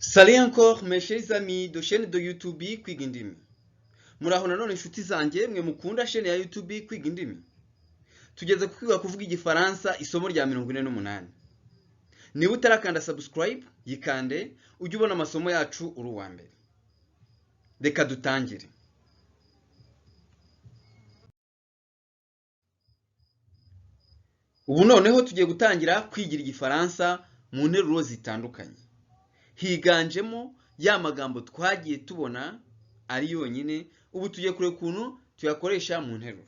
Salut encore mes chers amis de chaîne de YouTube Kwiga Indimi. Muraho nanone inshuti zanjye mwe mukunda chaîne ya YouTube Kwiga Indimi. Tugeze ku kwiga kuvuga Igifaransa isomo rya 48. Niba utarakanda subscribe yikande ujye ubona amasomo yacu uri uwa mbere. Reka dutangire. Ubu noneho tugiye gutangira kwigira Igifaransa mu nteruro zitandukanye. Higanjemo ya magambo twagiye tubona ari yonyine, ubu tugiye kureba ukuntu tuyakoresha mu nteruro.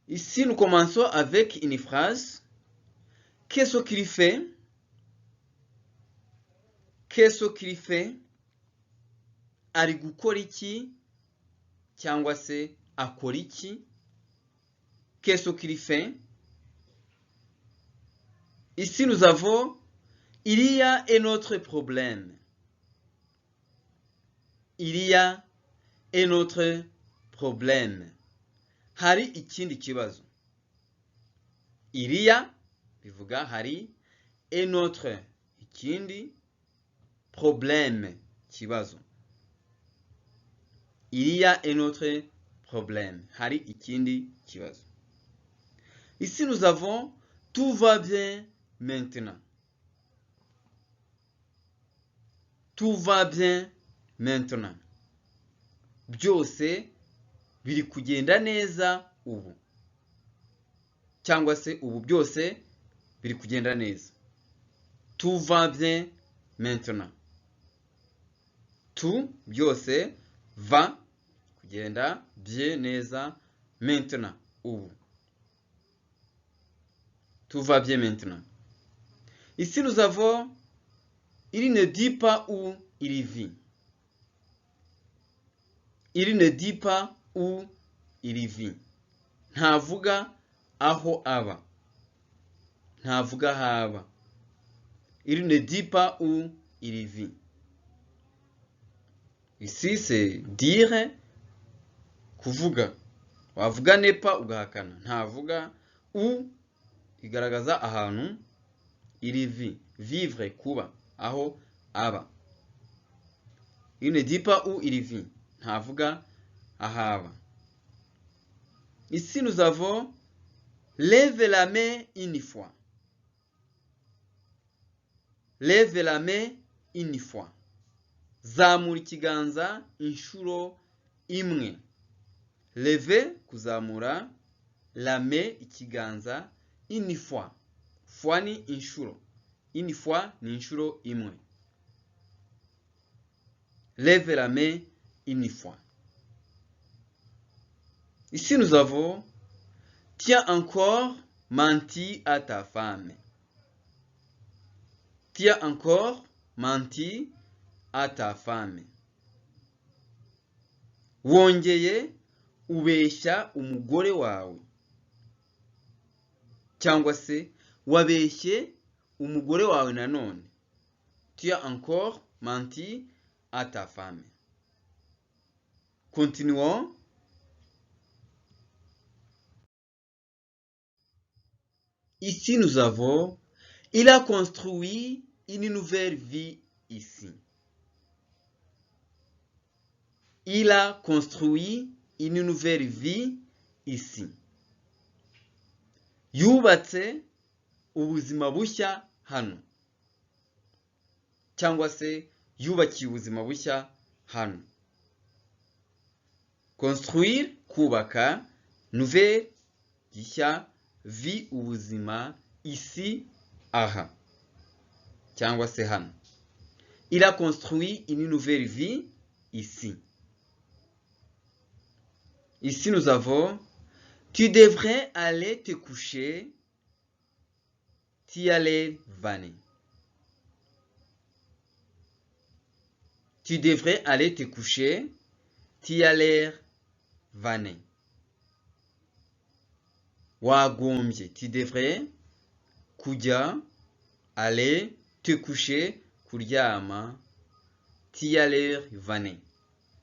Ici nous commençons avec une phrase. Qu'est-ce qu'il fait? Qu'est-ce qu'il fait? Ari gukora iki cyangwa se akora iki? Qu'est-ce qu'il fait? Ici nous avons il y a un autre problème. Il y a un autre problème. Hari ikindi kibazo. Il y a bivuga hari, un autre ikindi, problème kibazo. Il y a un autre problème. Hari ikindi kibazo. Ici nous avons tout va bien maintenant. Tout va bien maintenant. Byose biri kugenda neza ubu. Cyangwa se ubu byose biri kugenda neza. Tout va bien maintenant. Tout byose, va kugenda, bien neza, maintenant ubu. Tout va bien maintenant. Ici nous avons il ne dit pas où il vit. Il ne dit pas où il vit. Ntavuga aho aba. Ntavuga aho aba. Il ne dit pas où il vit. Ici c'est dire kuvuga. Wavuga ne pas ugahakana. Ntavuga où igaragaza ahantu, il vit, vivre kuba, aho aba. Il ne dit pas où il vit. Ntavuga aho aba. Ici nous avons lève la main une fois. Lève la main une fois. Zamura ikiganza inshuro imwe. Leve kuzamura, la main ikiganza, une fois. Fois ni inshuro. Une fois ni inshuro imwe. Lève la main une fois. Ici nous avons tu as encore menti à ta femme. Tu as encore menti à ta femme. Wongeye ubeshya umugore wawe. Cyangwa se wabeshye umugore wawe nanone. Tu as encore menti à ta femme. Continuons. Ici nous avons il a construit une nouvelle vie ici. Il a construit une nouvelle vie ici. Yubatse ubuzima bushya hano. Cyangwa se yubakiye ubuzima bushya hano. Construire kubaka, nouvelle gishya, vie ubuzima, ici aha cyangwa se hano. Il a construit une nouvelle vie ici. Ici nous avons tu devrais aller te coucher, tu allais vanner. Tu devrais aller te coucher, tu as l'air vanné. Wagombye, tu devrais kujya, aller te coucher, kuryama, tu as l'air vanné.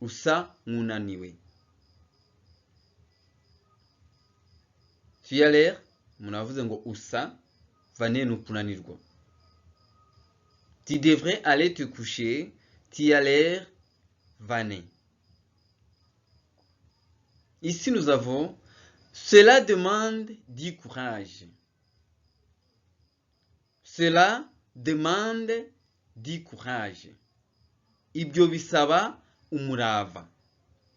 Usa nk'unaniwe. Tu as l'air, umuntu avuze ngo usa, vanné ni ukunanirwa. Tu devrais aller te coucher, tu as l'air vanné. Ici nous avons cela demande du courage. Cela demande du courage. Ibyo bisaba umurava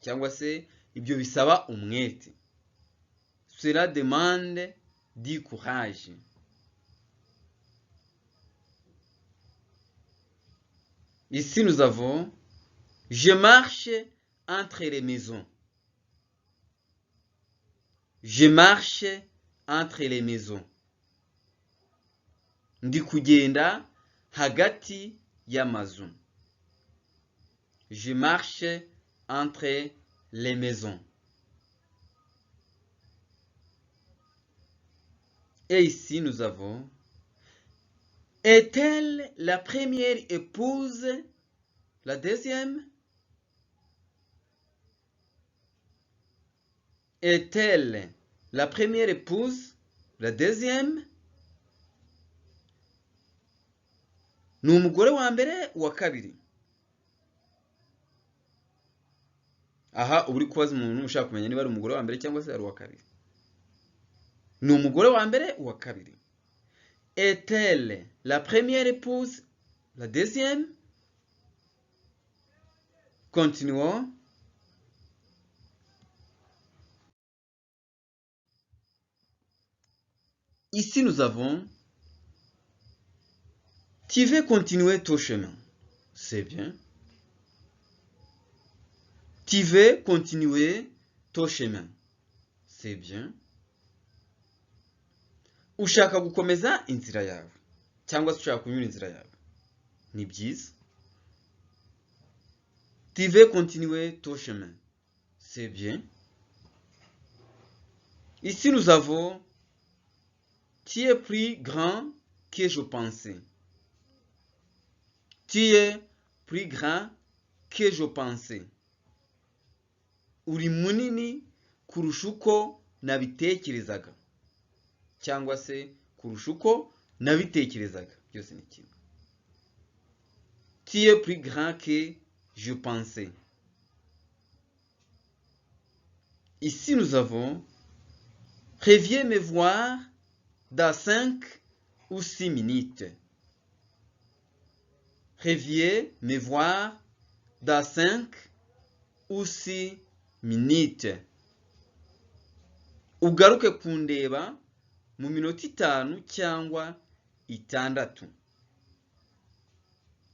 cyangwa se ibyo bisaba umwete. Cela demande du courage. Ici nous avons je marche entre les maisons. Je marche entre les maisons. Ndi kugenda hagati y'amazu. Je marche entre les maisons. Et ici nous avons est-elle la première épouse, la deuxième? Est-elle la première épouse, la deuxième? Ni umugore wa mbere, uwa kabiri? Aha uba uri kubaza umuntu ushaka kumenya niba ari umugore wa mbere cyangwa se ari uwa kabiri. Ni umugore wa mbere, uwa kabiri? Est-elle la première épouse, la deuxième? Continuons. Ici nous avons tu veux continuer ton chemin. C'est bien. Tu veux continuer ton chemin. C'est bien. Ushaka gukomeza inzira yawe cyangwa se ushaka kunyura inzira yawe. Ni byiza. Tu veux continuer ton chemin. C'est bien. Ici nous avons tu es plus grand que je pensais. Tu es plus grand que je pensais. Uri munini kurusha uko nabitekerezaga cyangwa se kurusha uko nabitekerezaga, byose ni kimwe. Tu es plus grand que je pensais. Ici nous avons reviens me voir dans 5 ou 6 minutes. Reviens me voir dans 5 ou 6 minutes. Ugaruke kundeba mu minota 5 cyangwa 6.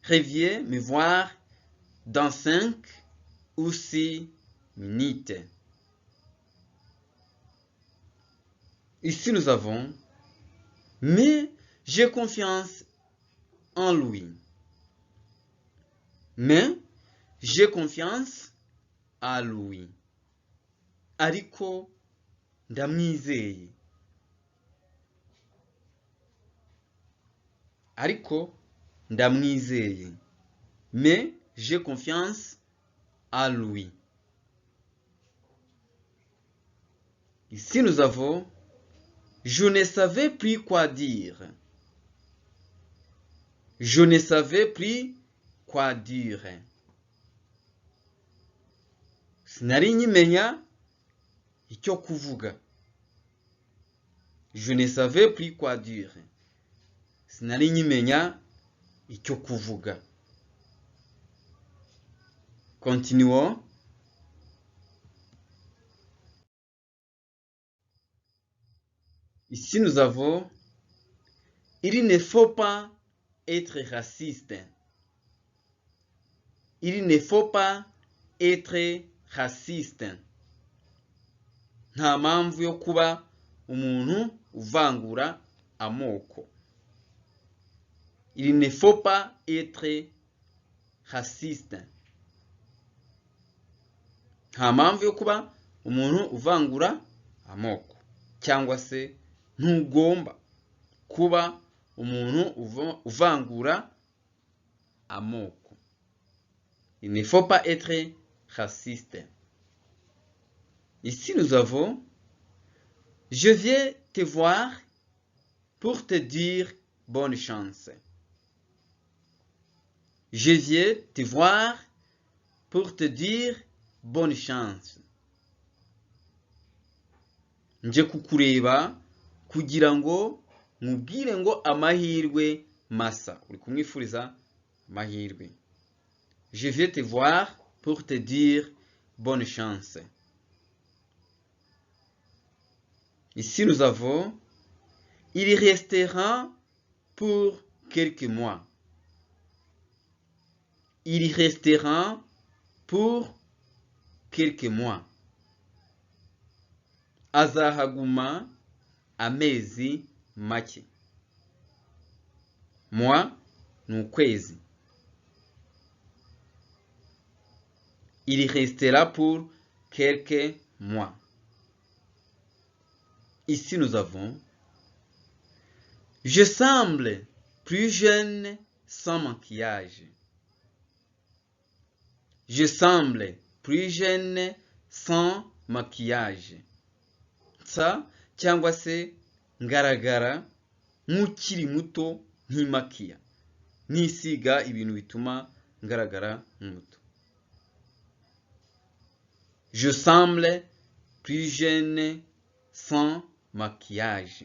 Reviens me voir dans 5 ou 6 minutes. Ici nous avons mais j'ai confiance en lui. Mais j'ai confiance à lui. Ariko ndamwizeye. Ariko ndamwizeye. Mais j'ai confiance à lui. Ici nous avons je ne savais plus quoi dire. Je ne savais plus quoi dire. Sinari nkimenya icyo kuvuga. Je ne savais plus quoi dire. Sinari nkimenya icyo kuvuga. Continuons. Ici nous avons il ne faut pas être raciste. Il ne faut pas être raciste. Nta mpamvu yo kuba umuntu uvangura amoko. Il ne faut pas être raciste. Nta mpamvu yo kuba umuntu uvangura amoko cyangwa se ntugomba kuba umuntu uvangura amoko. Il ne faut pas être raciste. Ici nous avons je viens te voir pour te dire bonne chance. Je viens te voir pour te dire bonne chance. Nje kukureba kugira ngo nkubwire ngo amahirwe masa. Uri kumwifuriza amahirwe. Je viens te voir pour te dire bonne chance. Ici nous avons il restera pour quelques mois. Il restera pour quelques mois. Azahaguma amezi make. Mois ni ukwezi. Il restera pour quelques mois. Ici nous avons je semble plus jeune sans maquillage. Je semble plus jeune sans maquillage. Nsa cyangwa se ngaragara nk'ukiri muto ntimakiya. Nisiga ibintu bituma ngaragara nk'umuto. Je semble plus jeune sans maquillage.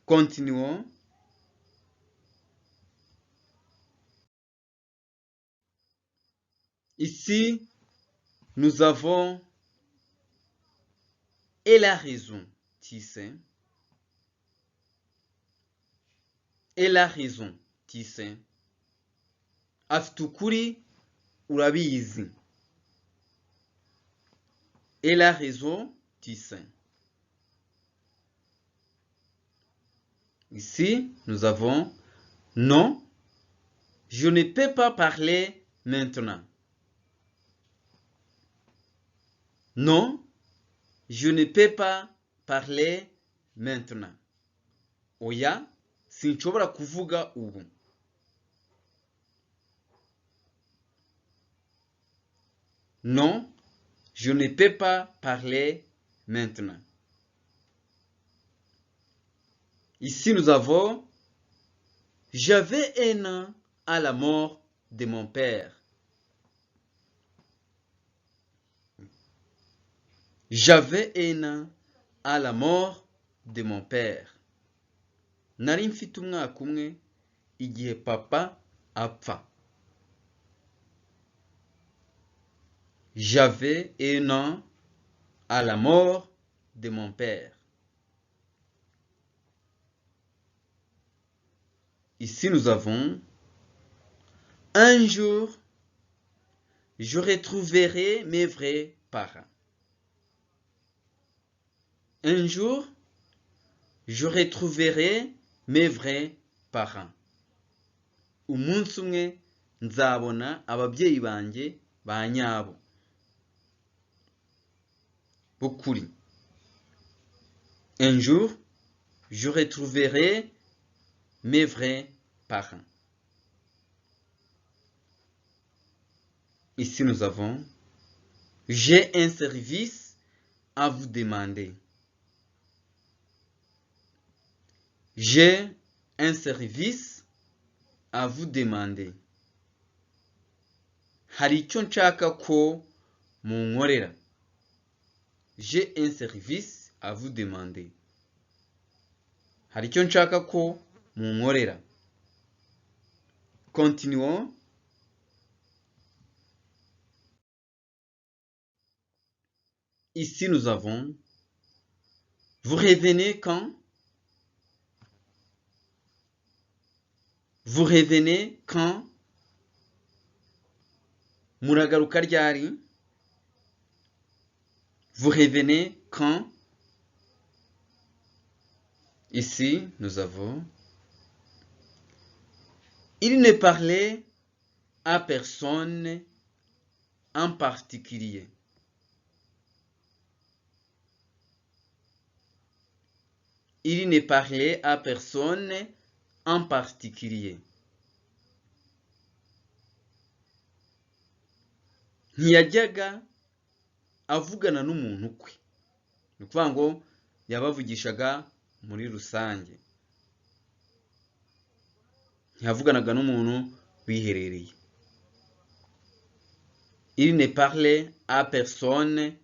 Continuons. Ici, nous avons elle a raison, tu sais. Elle a raison, tu sais. Afite ukuri urabizi. Elle a raison, tu sais. Ici, nous avons non, je ne peux pas parler maintenant. Non, je ne peux pas parler maintenant. Oya, sinshobora kuvuga ubu. Non, je ne peux pas parler maintenant. Ici, nous avons j'avais un an à la mort de mon père. J'avais un an à la mort de mon père. Nari mfite umwaka umwe igihe papa apfa. J'avais un an à la mort de mon père. Ici, nous avons un jour, je retrouverai mes vrais parents. Un jour, je retrouverai mes vrais parents. Umunsi umwe nzabona ababyeyi banjye ba nyabo. B'ukuri. Un jour, je retrouverai mes vrais parents. Ici, nous avons j'ai un service à vous demander. J'ai un service à vous demander. Hari icyo nshaka ko munkorera. J'ai un service à vous demander. Hari icyo nshaka ko munkorera. Continuons. Ici, nous avons vous revenez quand? Vous revenez quand? Muragaruka ryari? Vous revenez quand? Ici, nous avons il ne parlait à personne en particulier. Il ne parlait à personne en particulier. Ntiyajyaga avugana n'umuntu kwe. Ni ukuvuga ngo yabavugishaga muri rusange. Ntiyavuganaga n'umuntu wiherereye. Il ne parlait à personne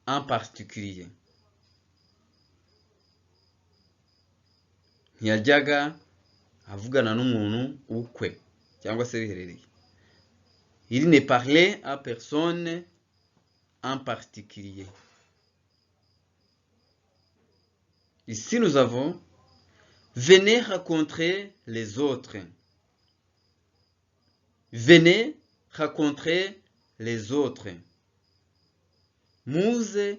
en particulier. Ntiyajyaga avugana n'umuntu ukwe cyangwa se wiherereye. Il ne parlait à personne en particulier. Ici nous avons venez rencontrer les autres. Venez rencontrer les autres. Muze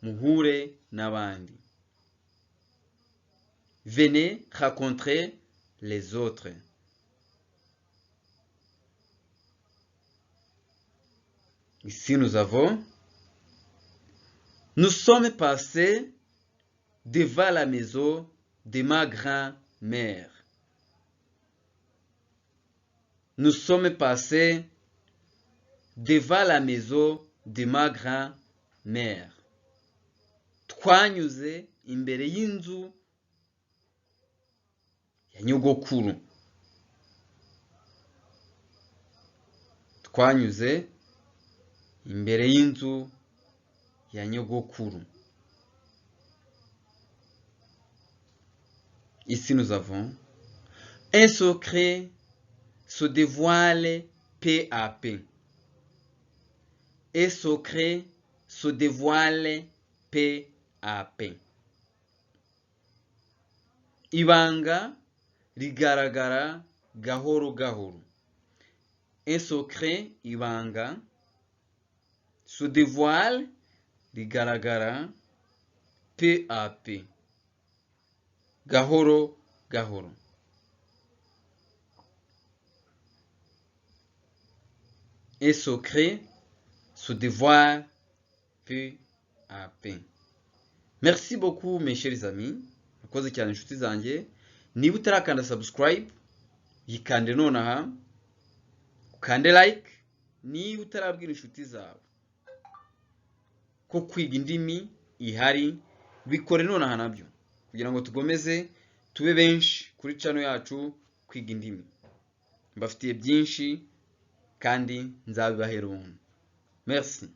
muhure n'abandi. Venez rencontrer les autres. Ici nous avons nous sommes passés devant la maison de ma grand-mère. Nous sommes passés devant la maison de ma grand-mère. Twanyuze imbere y'inzu ya nyogokuru. Twanyuze imbere y'inzu ya nyogokuru. Ici nous avons un secret se dévoile peu à peu. Un secret se dévoile peu à peu. Ibanga rigaragara gahoro gahoro. Un secret, ibanga, se dévoile rigaragara peu à peu. Gahoro gahoro. Un secret se dévoile peu à peu. Merci beaucoup mes chers amis. Murakoze cyane inshuti zanjye. Niba utarakanda subscribe, yikande nonaha, ukande like. Niba utarabwira inshuti zawe ko Kwiga Indimi ihari, bikore nonaha nabyo kugira ngo tugomeze tube benshi kuri channel yacu Kwiga Indimi. Mbafitiye byinshi kandi nzabibahera ubuntu. Merci.